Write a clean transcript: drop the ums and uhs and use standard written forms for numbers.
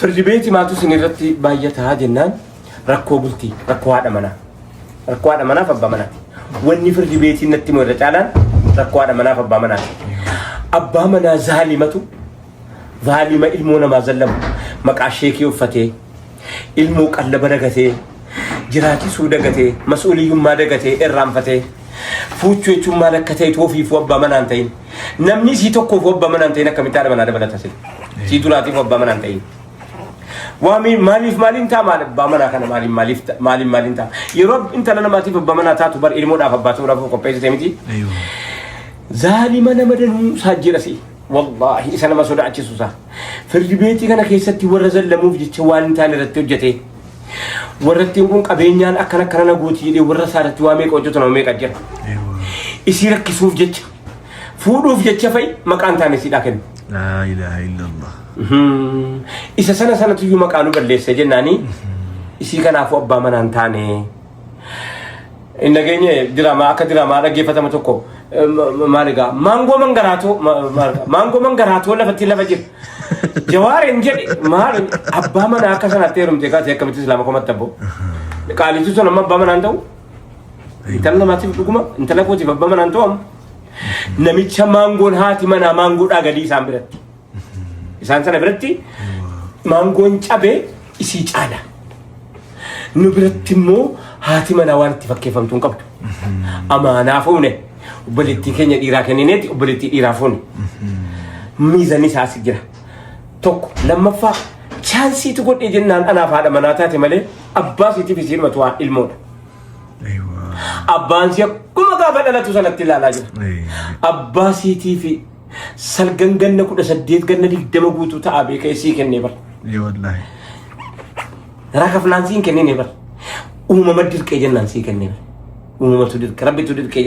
Firdi beeti maatu isin irratti baay'ataa jennaan, rakkoo bultii, rakkoo haadha manaa. Rakkoo haadha manaaf abbaa manaati. Wanni firdi beetiin natti himu irra caalaan rakkoo haadha manaaf abbaa manaati. Abbaa manaa zaalimatu, zaalima ilmoo namaa zallamu, maqaa sheekii uffatee, ilmoo qallaba dagatee, jiraachisuu dagatee, mas'uuliyyummaa dagatee, irraanfatee, fuuchuu jechuun maal akka ta'e toofiifuu abbaa manaa hin ta'in. Namni isii tokkoof abbaa manaa hin ta'in akkamitti haadha manaa dabalata sila? Sii duraatiif abbaa manaa hin ta'in. Waami maaliif maaliin ta'a, maal abbaa manaa kana maaliin maaliif maaliin maaliin ta'a? Yeroo intala namaatiif abbaa manaa taatu bar ilmoodhaaf abbaa ta'uudhaaf qopheessite miti. Zaalima nama danuu isaa jira si. Wallaahi isa nama sodaachisu isaa. Firdi beetii kana keessatti warra zallamuuf jecha waan hin taane irratti hojjete. Warrattiin kun qabeenyaan akkana akkana na gooti jedhee warra isaa irratti waa meeqa hojjetu, nama meeqa jira. Isii rakkisuuf jecha, fuudhuuf jecha fa'i maqaan taane siidhaa kennu. Laa ilaaha illallah. Isa sana sanatu iyyuu maqaa nu balleesse jennaani isii kanaafuu abbaa manaa hin taane. Hin dhageenye diraamaa akka diraamaa dhaggeeffatama tokko maal egaa maangoo mangaraatoo maangoo mangaraatoo lafatti lafa jira. Jawaar hin jedhe maal abbaa manaa akka sanaatti heerumte kaatee akkamitti islaama komatti abboo. Qaalichi sun amma abbaa manaa hin ta'u. Intala namaatiif dhuguma intala kootiif abbaa manaa hin ta'u amma. Namicha maangoon haati manaa maangoodhaa gadii isaan biratti. Isaan sana biratti maangoon cabee isii caala. Nu biratti immoo haati manaa waan itti fakkeeffamtu hin qabdu. Amaanaa fuune, obboleettii keenya dhiiraa kennineeti obboleettii dhiiraa fuune. Miizanni isaas jira. Tokko lammaffaa chaansiitu godhee jennaan anaaf haadha manaa taate malee abbaa isiitiif isiin waa ilmoodha. Abbaan si akkuma gaafa dhalatu sanatti ilaalaa jira. Abbaa siitii fi salgan ganna 18, ganna 20 guutuu ta'a beekee sii kennee bara. Wallaahi. Rakafnaan siin kennine bara. Uumama dirqee jennaan sii kennee bara. Uumamatu dirqe, rabbitu dirqee.